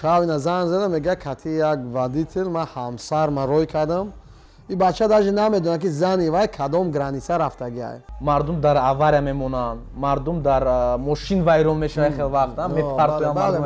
Шав ина занг зада, мега, кати як водитель ман ҳамсар ман рой кардам. И бача даже намедонад, ки зани вай кадом граница рафтагиай. Мардум дар авария мемонанд, мардум дар мошин вайрон мешавад, хел вақт мепартоянд мардум,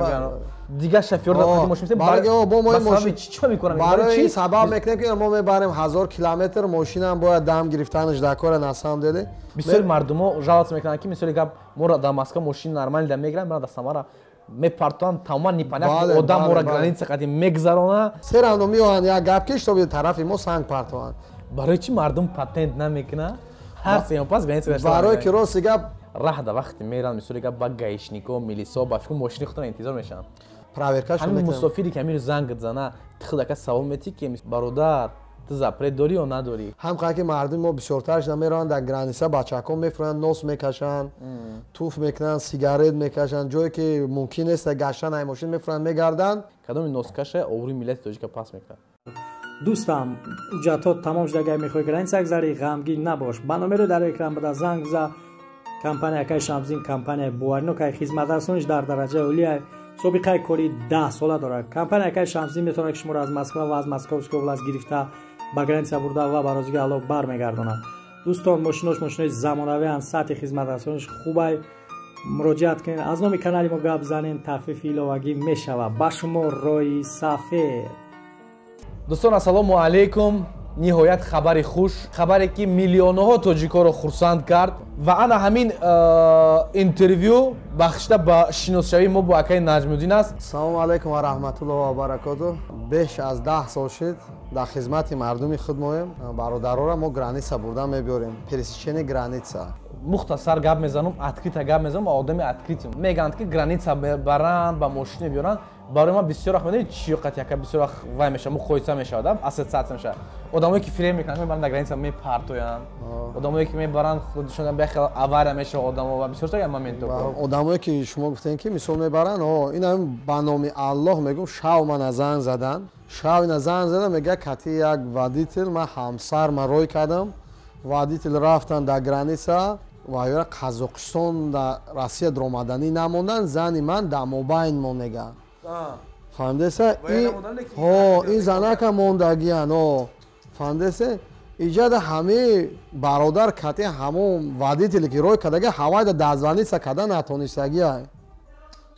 дигар шофёр дар мошин. Барои чӣ мекунам? Барои сабаб мекунем, ки мо мебарем 1000 километр, мошинам бояд дам гирифтанаш дар кора, на самом деле. Бисёри мардумо жалоба мекунанд, ки мисоли гап, моро дар Москва мошин нормально да мегиранд, мара дар Самара мепартоанд, тамоман непонятно, одам моро граница қади мегзарона. Серано меоянд, як гап ки чтобы тарафи мо санг партоанд. Барои чӣ мардум патент намекунад, ҳар сеюм пас граница? Барои ки, рости гап, раҳда вақте меранд, мисоли гап, ба гаишнико, милисо, ба фикр мошини худтон интизор мешаванд. Проверкашон. Ҳамин мусофире, ки ҳамин занг зана, тихдака савол метӣ, ки бародар, ту запрет дорӣ ё надорӣ? Ҳам ки мардуми мо бисёртарш намераванд дар граница, бачаҳко мефуранд, нос мекашанд, туф мекунанд, сигарет мекашанд, ҷое ки мумкин нест гаштан, ай мошин мефуранд, мегарданд. Кадоми носкаша обрӯи миллати тоҷика пас мекунад? Дӯстам, ҳуҷҷатҳо тамом шуда, агар мехоҳӣ граница гузарӣ, ғамгин набош, ба номеро дар экран буда занг биза. Компания акай Шамсиддин компанияи боваринокай, хизматрасониш дар дараҷаи олия, собиқаи кори 10 сола дорад. Компания акай Шамсиддин метавонад, ки шуморо аз Москва ва аз Московская область гирифта, ба граница бурда ва ба розиги Аллоҳ бармегардонад. Дӯстон, мошинош мошинои замонавианд, сатҳи хизматрасониш хубай. Муроҷиат кунед, аз номи канали мо гап занен, тахфифи иловагӣ мешавад. Ба шумо роҳи сафед. Дӯстон, ассалому алайкум! Ниҳоят хабари хуш, хабаре, ки миллионҳо тоҷикоро хурсанд кард, ва ана ҳамин интервю бахшида ба шиносшавии мо бо акаи Наҷмуддин аст. Салому алайкум ва раҳматуллоҳ ва баракоту. Беш аз 10 сол шид, дар хизмати мардуми худ моем. Бародарора мо граница бурда мебиёрем, пересечение граница. Мухтасар гап мезанам, открыто гап мезанам, одами открытым. Мегӯянд, ки граница баранд, ба мошин мебиёранд. Барои ман бисёр вақт, медонед чӣ, қат яка бисёр вақт вай мешавад, муқоиса мешавад, ассоциация мешавад: одамое, ки фиреб мекунанд, мебаранд, дар граница мепартоянд, одамое, ки мебаранд, худшон бехел авария мешавад одамо ва бисёр чага моменто. Одамое, ки шумо гуфтем, ки мисол мебаранд, ин ба номи Аллоҳ мегӯм, шав мана занг задан, шав ина занг задан, мега, кати як водитель ман ҳамсар ман рой кардам, водитель рафтан дар граница ва ёра Қазоқистон да Россия даромаданӣ намонданд, зани ман дар мобайн монега. Фаҳмидеса? Ин занака мондагиян. Фаҳмидесе? Иҷада ҳамаи бародар кати ҳамон водителе, ки рой кардага, ҳавайда дозвониться карда натонистагия.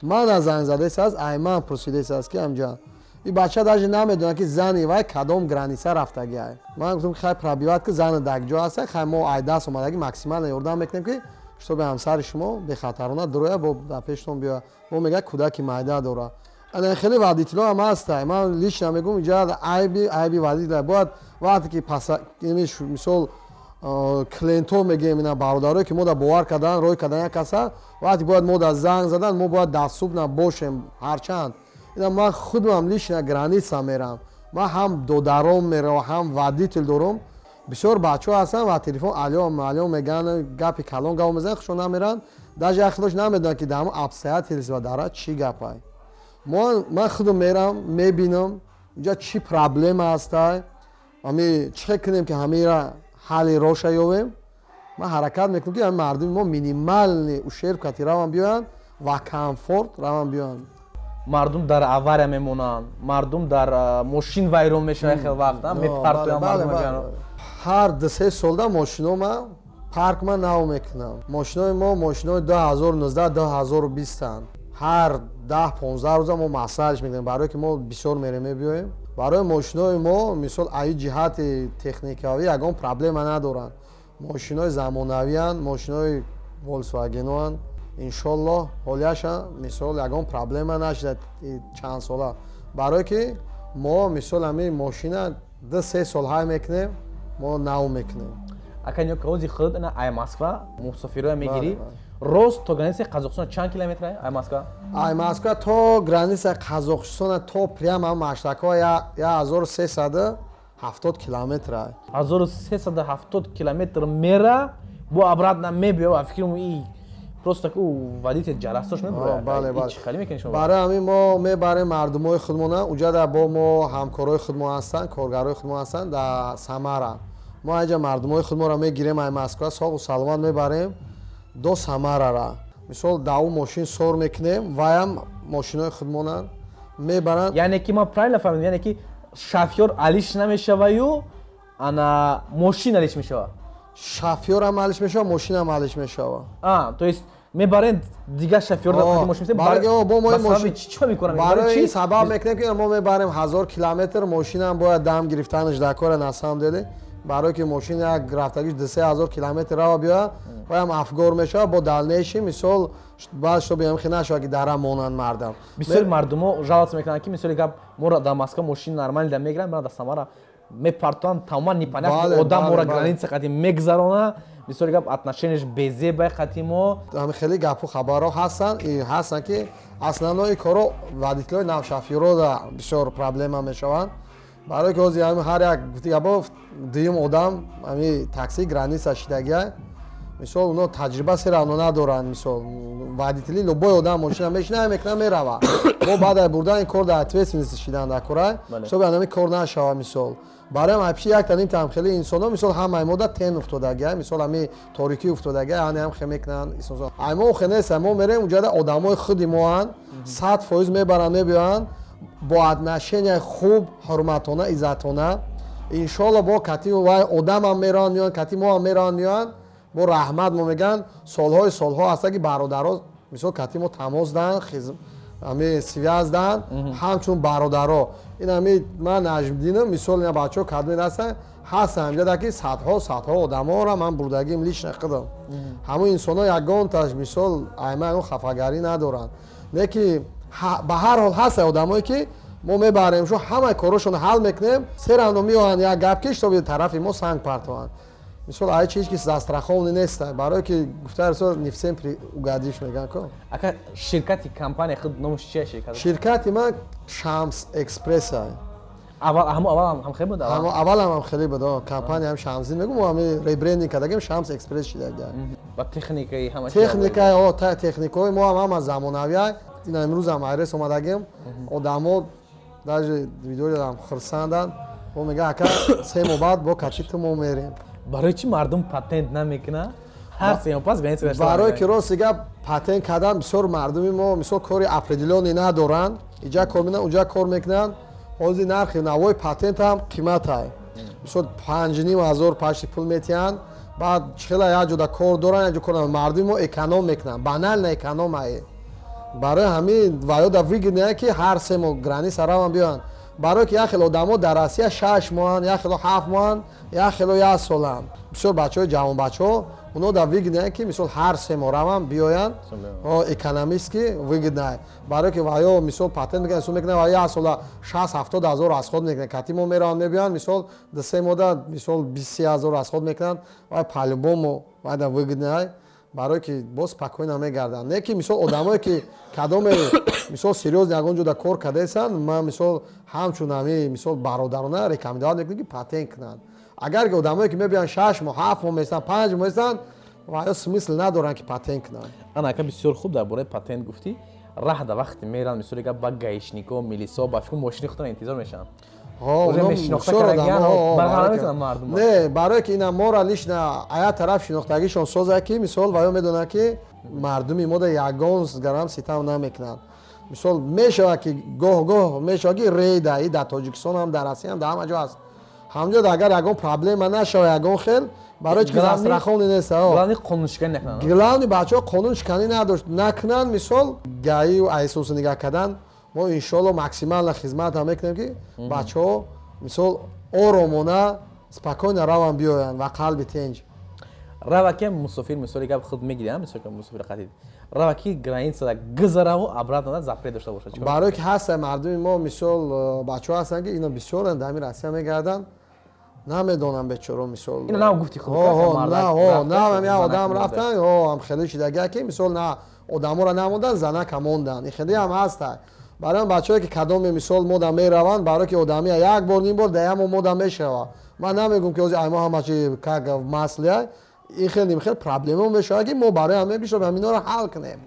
Мана занг задесааст, ай ман пурсидесааст, ки амҷа и бача даже намедонад, ки зани вай кадом граница рафтагиай. Ман гуфтам, ки хай, пробивать ки зани дар ҷо ҳаста, хай, мо ай даст омадаги максимально ёрдам мекунем, ки чтобы ҳамсари шумо бехатарона дуроя, бо дар пештон биёя. Бо мега, кӯдаки майда дора. Ана хеле водитело ҳам ҳаста. Ман лично мегӯм, иҷа айби водитель бояд вақте ки мисол клиентҳо мегӯем, ина бародарое, ки мо да бовар кардан, рой кардан як каса, вақте бояд мо да занг задан, мо бояд дастсуб бошем. Ҳарчанд ина ман худам лично граница мерам, ман ҳам додаром меравам, ҳам водитель дорум. Бисёр бачаҳо ҳастанд ва телефон алё алё мегӯянд, гапи калон гап мезананд, хушон намеранд, даже як худош намедонанд, ки дар ҳамон обстоятельства дара чӣ гапай. Ман худам мерам, мебинам, инҷа чӣ проблема ҳастай, ами чӣ кунем, ки ҳамира ҳалли роша ёбем. Ман ҳаракат мекунам, ки мардуми мо минимальный ущерб кати раван биёянд ва комфорт раван биёянд. Мардум дар авария мемонанд, мардум дар мошин вайрон мешавад, хел вақт мепартоянд мардум. Ҳар 2-3 солда мошино ма парк ма нав мекунам. Мошинои мо мошинои 2019, 2020-анд. Ҳар 10-15 рӯза мо маслиҳатш мекунем, барое ки мо бисёр мерем, мебиёем. Барои мошинои мо, мисол, аи ҷиҳати техникавӣ ягон проблема надоранд. Мошинои замонавианд, мошинои Волсвагеноанд. Иншоллоҳ, ҳолияша, мисол, ягон проблема нашуда чанд сола, барое ки мо, мисол, ҳамин мошина 2-3 сол ҳай мекунем, мо нав мекунем. Ака, ҳози худ ина ай Москва мусофирое мегирӣ, рост то границаи Қазоқистон чанд километр ай Москва? Ай Москва то границаи Қазоқистона, то прямо маштакҳо, 1370 километр. 1370 километр мера, бо обратно мебиё. Ва фикрам, и просто ку водитель ҷарастош мебурад. Бале, бале. Барои ҳамин мо мебарем мардумои худмона уҷада, бо мо ҳамкорои худмо ҳастанд, коргарои худмо ҳастанд дар Самара. Мо айҷа мардумои худморо мегирем, ай Москва соғу саломат мебарем до Самарара. Мисол, даву мошин сор мекунем, ваям мошинои худмонанд. Мебаранд. Яъне ки ман правильно фаҳмидам, яъне ки шофёр алиш намешаваю, ана мошин алиш мешавад? Шофёрам алиш мешавад, мошинам алиш мешавад. А, то есть мебарен дигар шофёр дар мошин. Барои сабаб мекунем, ки мо мебарем 1000 километр, мошинам бояд дам гирифтанаш дар кора, на самом деле, барое ки мошин як рафтагиш 2-3 ҳазор километр рава биёяд, ваям афгор мешавад бо дальнейший. Мисол, баъд шо биям хи нашавад, ки дара монанд мардам. Бисёри мардумо жалоба мекунанд, ки мисоли гап, моро дар Москва мошин нормально да мегиранд, мера дар Самара мепартоанд, тамоман непонятно, одам моро граница қати мегзарона, мисоли гап, отношение ш безебай қати мо. Ҳами хеле гапу хабарҳо ҳастанд, ки аслан ин коро водитель ои навшофёро бисёр проблема мешаванд, барое ки ҳозир ҳар як гапо дуюм одам ҳами такси граница шидагия. Мисол, оно таҷриба серавно надоранд. Мисол, водители, любой одам мошина мешина, мекуна, мерава. Мо баъд ай бурдан ин кор дар ответственность шидан дар кора, чтобы анами кор нашава. Мисол, барои айпиши якта нимтам хеле инсонҳо, мисол, ҳамаи мода тень уфтодагия, мисол, ҳами торикӣ уфтодагия, ҳани ҳам хе мекунанд. Ай мо хе нест, мо мерем уҷада, одамои худи моанд, 100% мебаранд, мебиёянд бо отношения хуб, ҳурматона, иззатона. Иншолло, бо кати вай одамам мераванд, меоянд, кати моам мераванд, меоянд, бо раҳмат мо мегӯянд. Солҳои солҳо ҳаста, ки бародаро, мисол, кати мо тамос даҳанд, ҳами связь даҳанд, ҳамчун бародаро. Ин ҳами ман Наҷмиддинам, мисол, ина бачаҳо кадмин ҳастанд, ҳастанд ҳамҷада, ки садҳо, садҳо одаморо ман бурдагим лично худам. Ҳамун инсонҳо ягонташ, мисол, айма ягон хафагарӣ надоранд. Не ки ба ҳар ҳол ҳастанд одамое, ки мо мебарем шу, ҳамаи корошонро ҳал мекунем, серавно меоянд як гап, ки шитоби тарафи мо санг партоанд. Мисол, ай чи ҳеч кис застрахованный нест, барое ки гуфта расо, не всем угодишь, мегӯянд ко. Ака, ширкати, компания худ номаш чия, ширкат? Ширкати ман Шамс Экспресс. Аввал ҳамо, аввал ҳам хеле буд? Аввал ҳам хеле буд, компания ҳам Шамсин мегӯм, мо ҳами ребрендинг кардагим, Шамс Экспресс шидага. Ва техникаи ҳама? Техникаи, о, техникаҳои мо ҳам ҳама замонавия. Ина имрӯзам айрес омадагим, одамо даже видеоам хурсанданд, бо мега: «Ака, 3 моҳ баъд бо качиту мо мерем». Барои чӣ мардум патент намекунад, ҳар 3 моҳ пас граница? Барое ки, рости гап, патент кардан бисёр мардуми мо, мисол, кори определённый надоранд, иҷа кор мекунанд, уҷа кор мекунанд. Ҳозир нархи навои патент ҳам қиматай, мисол, 5,5 ҳазор пашти пул метиҳанд. Баъд хела як ҷода кор доранд, як ҷо кор надоранд. Мардуми мо эконом мекунанд, банально эконом ае. Барои ҳамин ваёда выгодно, ки ҳар 3 моҳ граница раванд, биёянд, барое ки як хел одамо дар Россия 6 моҳанд, як хело 7 моҳанд, як хело як соланд. Бисёр бачаҳои ҷавонбачаҳо, оно дар выгодно, ки, мисол, ҳар 3 моҳ раванд, биёянд, экономически выгодно, барое ки ваё, мисол, патент мекунанд, мисол, мекунанд ва як сола 60-70 ҳазор расход мекунанд. Кати мо мераванд, мебиёянд, мисол, 2-3 моҳда, мисол, 20-30 ҳазор расход мекунанд. Вай по-любому вай дар выгодно, барое ки боз спокойно мегарданд. Не ки, мисол, одамое ки кадоме, мисол, серьёзно ягон ҷода кор кардаестанд, ман, мисол, ҳамчун ҳами, мисол, бародарона рекомендовать мекунам, ки патент кунанд. Агар ки одамое ки мебиёянд, 6 моҳ, 7 моҳ местанд, 5 моҳ местанд, ва смысл надоранд, ки патент кунанд. Ана, ака, бисёр хуб дар бораи патент гуфтӣ. Раҳда вақте меранд, мисоли гап, ба гаишник о, милисо, ба фикр мошини худтон интизор мешаванд. Не, барое ки ина мора лично ая тараф шинохтагишон соза, ки, мисол, ваё медонанд, ки мардуми мода ягон гарам ситам намекунанд. Мисол, мешавад, ки гоҳ гоҳ мешавад, ки рейда и дар Тоҷикистон ҳам, дар Россия ҳам, дар ҳама ҷо ҳаст. Ҳамҷо агар ягон проблема нашава, ягон хел, барои чи ки застрахованный нест. Главный, бачаҳо қонуншиканӣ надошт накунанд. Мисол, ГАИ айсоси нигаҳ кардан, мо иншоалло максимально хизматам мекунем, ки бачаҳо, мисол, оромона, спокойно раванд, биёянд ва қалби тинҷ. Рава ки мусофир, мисоли гап, худ мегирам, мисол, мусофир қатид рава, ки граница гузараву обратно запрет дошта бошад. Барое ки ҳаста мардуми мо, мисол, бачаҳо ҳастанд, ки ино бисёранд, дар ҳамин Россия мегарданд, намедонам, бечоро, мисол. Ина нав гуфти худ. На, як одам рафтан, ҳам хеле шидагия, ки, мисол, на одаморо намондан, занака мондан, ин хеле ҳам ҳаста. Барои бачаҳое, ки кадоме, мисол, мода мераванд, барое ки одамия як бор, ним бор даямо мода мешавад. Ман намегӯм, ки ҳозир аймо ҳама чи как маслия, ин хел ним хел проблема мешавад, ки мо барои ҳам, ки шоби ҳаминҳоро ҳал кунем.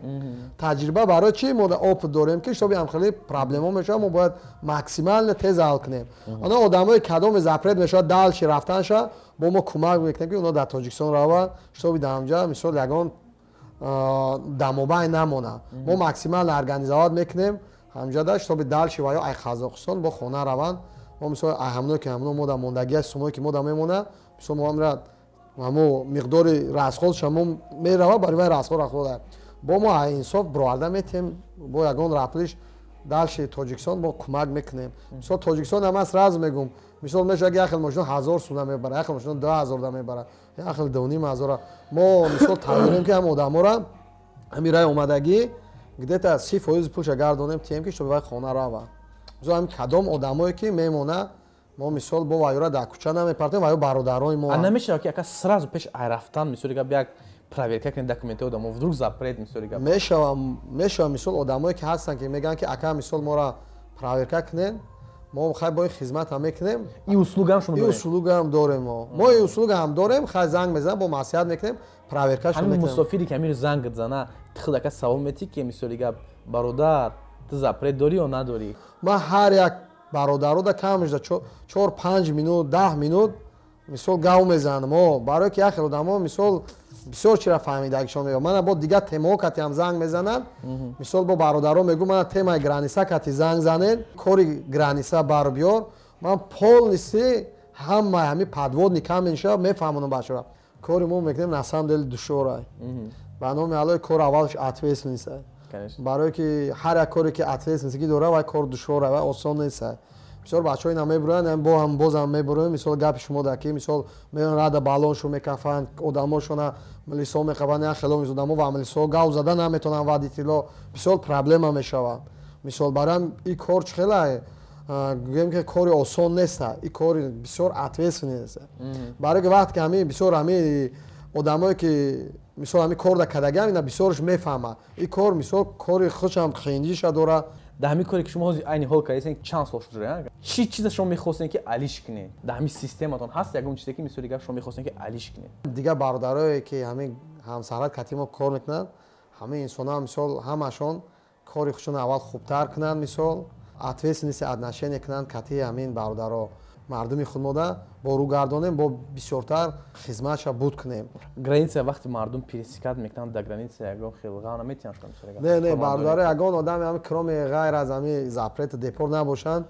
Таҷриба барои чи мо опыт дорем, ки шоби ҳам хеле проблема мешавад, мо бояд максимально тез ҳал кунем. Ана одамое кадоме запрет мешавад, дальше рафтанша бо мо кӯмак мекунем, ки онҳо дар Тоҷикистон раванд, шоби дар ҳамҷа, мисол, ягон дамобай намонад. Мо максимально организовать мекунем. Ҳамҷада чтобы дальше ва ё ай Қазоқистон бо хона раванд. Мо мисол ай ҳамно ки ҳамно мода мондагия сумое ки мода мемона, мисол мо ҳамра ҳамо миқдори расходша мо мерава барои вай расход. Бо мо ай инсоф бироварда метиҳем, бо ягон раплиш дальше Тоҷикистон бо кӯмак мекунем. Мисол Тоҷикистон ҳама сразу мегум, мисол мешавад як хел мошино 1000 сумда мебара, як хел мошино 2000 да мебара, як хел 2500. Мо мисол тайёрем ки ҳам одамора ҳами рай омадагӣ где-то 30% пулша гардонем тием ки чтобы вай хона рава. Мисол ҳами кадом одамое ки мемона, мо мисол бо вайёра дар кӯча намепартем, вайё бародарои мо. А намешавад ки ака сразу пеш ай рафтан мисоли гап як проверка кунед документҳои одамо, вдруг запрет мисоли гап? Мешава, мисол одамое ки ҳастанд ки мегӯянд ки ака мисол мора проверка кунед, мо хай бо ин хизмат ҳам мекунем. И услуга ҳам шумо дорем? И услуга ҳам дорем мо. Мо и услуга ҳам дорем, хай занг мезанам, бо маслиҳат мекунем, проверкашон мекунем. Ҳамин мусофире ки ҳамин занг зана, ту худ ака савол метӣ ки мисоли гап бародар, ту запрет дорӣ ё надорӣ? Ман ҳар як бародарода камаш да 4-5 минут, 10 минут мисол гав мезанам, барое ки як хел одамо мисол бисёр чира фаҳмидагишон меёб. Мана бо дигар темаҳо кати ҳам занг мезананд. Мисол бо бародаро мегӯм, мана темаи граница кати занг занед, кори граница барбиёр. Ман полностью ҳамаи ҳами подводный камень ша мефаҳмонам бачаро. Кори мо мекунем на самом деле душвора. Ба номи Аллоҳ, кор аввалш ответственность. Барое ки ҳар як коре ки ответственность ки дора, вай кор душвора, вай осон нест. Бисёр бачаҳо ина мебуроянд, бо ҳам бозам мебуроем. Мисол гапи шумо да ки мисол меоянд, рада баллоншо мекафанд, одамошона милисо меқабанд, як хело одамо ва милисо гав зада наметавонанд, водитело бисёр проблема мешавад. Мисол бароям ин кор чӣ хела гӯем ки кори осон нест, ин кори бисёр ответственный аст. Барои ки вақте ки ҳамин бисёр ҳамин одамое ки мисол ҳамин кор да кардагиам, ина бисёрш мефаҳмад. Ин кор мисол кори худшам хинҷиша дорад. Дар ҳамин коре ки шумо ҳозир айни ҳол кардед, чанд сол шуд, чӣ чиза шумо мехостем ки алиш кунед? Дар ҳамин систематон ҳаст ягон чизе ки мисоли гап шумо мехостем ки алиш кунед? Дигар бародарое ки ҳамин ҳамсарҳад кати мо кор мекунанд, ҳамин инсонҳо мисол ҳамашон кори худшон аввал хубтар кунанд, мисол ответственности отношение кунанд кати ҳамин бародаро, мардуми худмода бо рӯ гардонем, бо бисёртар хизматша буд кунем. Граница вақти мардум пересекать мекунанд, дар граница ягон хел ғам наметиҳанд шумо? Не, не, бародаро, ягон одами ҳами кроме ғайр аз ҳами запрет депорт набошанд,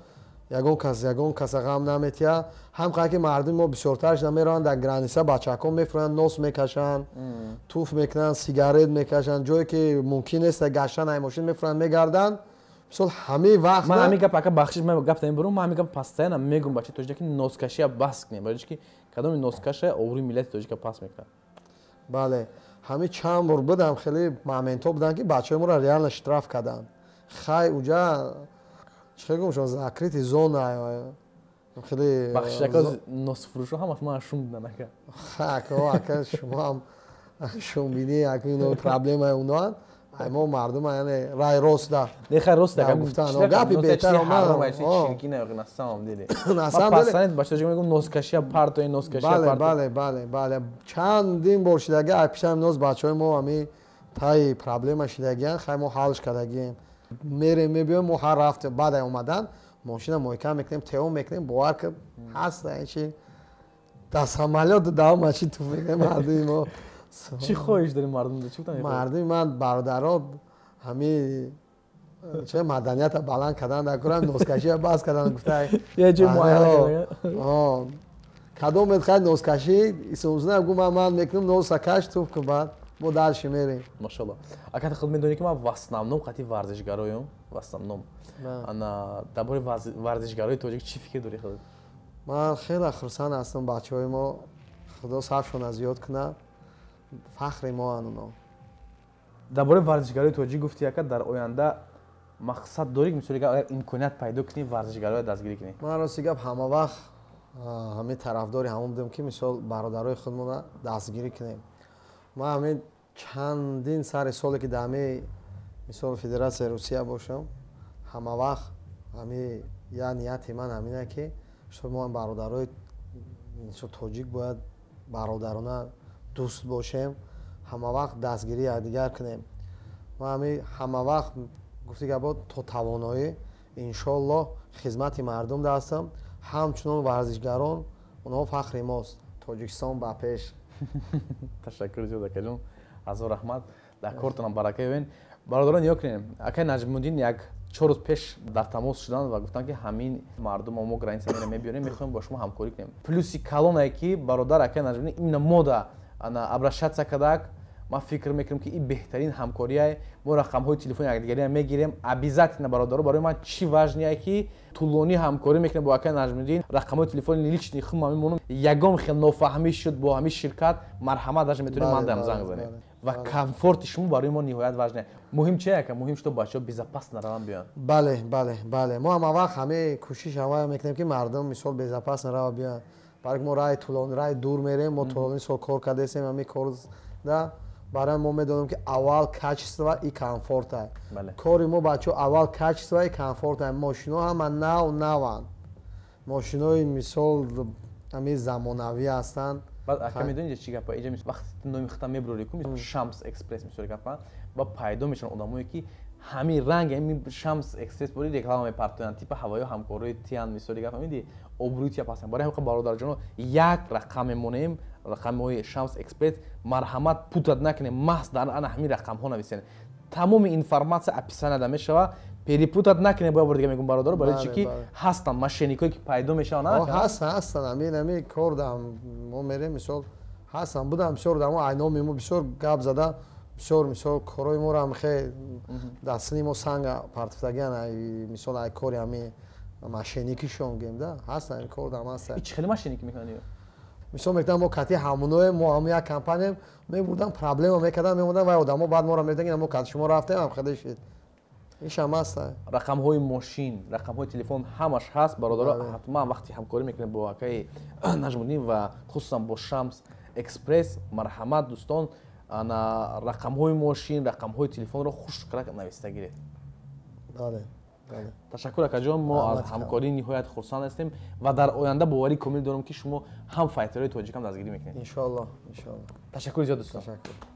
ягон кас ягон каса ғам наметиҳад. Ҳам қадр ки мардуми мо бисёртарш намераванд дар граница, бачаҳако мефуранд, нос мекашанд, туф мекунанд, сигарет мекашанд, ҷое ки мумкин нест гаштан, ай мошин мефуранд, мегарданд. Мисол ҳамаи вақт ман ҳамин гап ака, бахшиш, ман гап намебурам, ман ҳамин гап постоянно мегӯм бачаи тоҷика ки носкашия бас кунем, барои ки кадоми носкаша обрӯи миллати тоҷика пас мекунад. Бале, ҳамин чанд бор будам, хеле моментҳо буданд ки бачаҳои моро реально штраф карданд. Хай уҷа чӣ гум шуд, закрытый зона хеле. Бахшиш ака, носфурӯшо ҳамаш ман шум дидан ака. Ака, ака, шумо ҳам шумбинӣ, ака, ино проблемаи уноанд. Ай мо мардум, яъне рай рост да. Не, хай рост да. Гуфтан гапи беҳтар омад. Чирки не, на самом деле. На самом деле. Ман бачаҳо мегӯм носкашия парто, носкашия парто. Бале, бале, бале. Чандин бор шидаги ай пишам нос бачаҳои мо ҳами таи проблема шидагиян, хай мо ҳалш кардагием. Мерем, мебиём, мо ҳар рафт баъд ай омадан мошина мойка мекунем, ТО мекунем, бовар ки ҳаст ин чи дар самолёт давом чи туф мекунем мардуми мо. Чӣ хоҳиш дорем мардум? Чӣ гуфтан? Мардуми ман бародаро ҳами че маданията баланд кардан дар курам, носкашия бас кардан гуфта. Я ҷои муайян. Кадомет хай носкашӣ исомзна гу, ман мекунам, носа каш, туф кун, баъд мо дальше мерем. Машалло. Ака, худ медонӣ ки ман в основном қати варзишгароем, в основном. Ана дар бораи варзишгарои тоҷик чӣ фикр дорӣ худат? Ман хеле хурсанд ҳастам, бачаҳои мо худо сафшона зиёд кунад, фахри моанд оно. Дар бораи варзишгарои тоҷик гуфти ака, дар оянда мақсад дорӣ, мисоли агар имконият пайдо кунӣ, варзишгароя дастгирӣ кунӣ? Ман рости гап ҳама вақт ҳамин тарафдори ҳамон будем ки мисол бародарои худмона дастгирӣ кунем. Ман ҳамин чандин сари соле ки дар ҳамин мисол Федератсияи Русия бошам, ҳама вақт ҳамин я нияти ман ҳамина ки мо бародарои тоҷик бояд бародарона дӯст бошем, ҳама вақт дастгирии якдигар кунем. Ман ҳамин ҳама вақт гуфти гапо то тавоноӣ иншоаллоҳ хизмати мардум ҳастам, ҳамчунон варзишгарон, онҳо фахри мост. Тоҷикистон ба пеш. Ташаккур зиёд, акаҷон, ҳазор раҳмат, дар кортонам барака ёбен. Бародарон, нигоҳ кунем, акай Наҷмуддин як 4 рӯз пеш дар тамос шуданд ва гуфтанд, ки ҳамин мардум мо граница мерем, мебиёрем, мехоҳем бо шумо ҳамкорӣ кунем. Плюси калонае, ки бародар акай Наҷмиддин именно мода ана обращаться кардак, ман фикр мекунам, ки ин беҳтарин ҳамкорие. Мо рақамҳои телефони якдигариам мегирем обязательно. Бародаро, барои ман чӣ важние, ки тӯлонӣ ҳамкорӣ мекунем бо акай Наҷмиддин. Рақамҳои телефони личный худма мемонам. Ягон хел нофаҳмӣ шуд бо ҳамин ширкат, марҳамат, даже метавонед ман дам занг занед. Ва комфорти шумо барои мо ниҳоят важне. Муҳим чи, ака? Муҳим, что бачаҳо безопасно раванд, биёянд. Бале, мо ҳама вақт ҳамаи кӯшиш ҳамая мекунем, ки мардум, мисол, безопасно рава, биёянд, барои мо раи тӯлонӣ, раи дур мерем. Мо тӯлонӣ сол кор кардесем ҳамин кор да. Барои мо медонем, ки аввал качество и комфорта. Кори мо, бачаҳо, аввал качество и комфорта. Мошино ҳама нав наванд, мошинои, мисол, ҳамин замонавӣ ҳастанд. Баъд, ака, медонед, чӣ гапа? Иҷа вақте номи худта мебурори ку, Шамс Экспресс, мисоли гапа, ба пайдо мешаванд одамое, ки ҳамин ранг, ҳамин Шамс Экспресс бори реклама мепартоянд, типа ҳавоё ҳамкорои тиян, мисоли гапа, миди обрӯи тия пасян. Барои ҳамин, бародарҷоно, як рақам мемонем, рақамҳои Шамс Экспресс. Марҳамат, путать накунем, маҳз дар ана ҳамин рақамҳо нависен. Тамоми информация описанияда мешава, перепутать накунем. Боя бор дига мегӯм, бародаро, барои чи ки ҳастанд мошенникое, ки пайдо мешаванд. Ҳастанд, ҳастанд. Ҳамин кор дам мо мерем, мисол, ҳастанд, будам бисёр одамо айноми мо бисёр гап зада, бисёр, мисол, корои моро ҳам хе дастини мо санга партифтагиан, мисол, ай кори ҳамин мошенникишон гем да ҳастанд, ин кор дам ҳастанд. Чӣ хеле мошенник мекунанд? Мисол, мекунам, мо кати ҳамуное, мо ҳаму як компаниям, мебурдам, проблема мекардам, мемондан вай одамо, баъд моро медидан, мо кати шумо рафтем, ҳам хеле шид, ишам ҳаста. Рақамҳои мошин, рақамҳои телефон ҳамаш ҳаст, бародаро. Ҳатман вақте ҳамкорӣ мекунем бо акаи Наҷмуддин ва хусусан бо Шамс Экспресс, марҳамат, дӯстон, ана рақамҳои мошин, рақамҳои телефонро хушкрак нависта гиред. Ташаккур, акаҷон. Мо аз ҳамкорӣ ниҳоят хурсанд ҳастем ва дар оянда боварӣ комил дорам, ки шумо ҳам файтерои тоҷикам дастгирӣ мекунед. Иншоалло, иншоалло. Ташаккури зиёд, дӯстон. Ташаккур.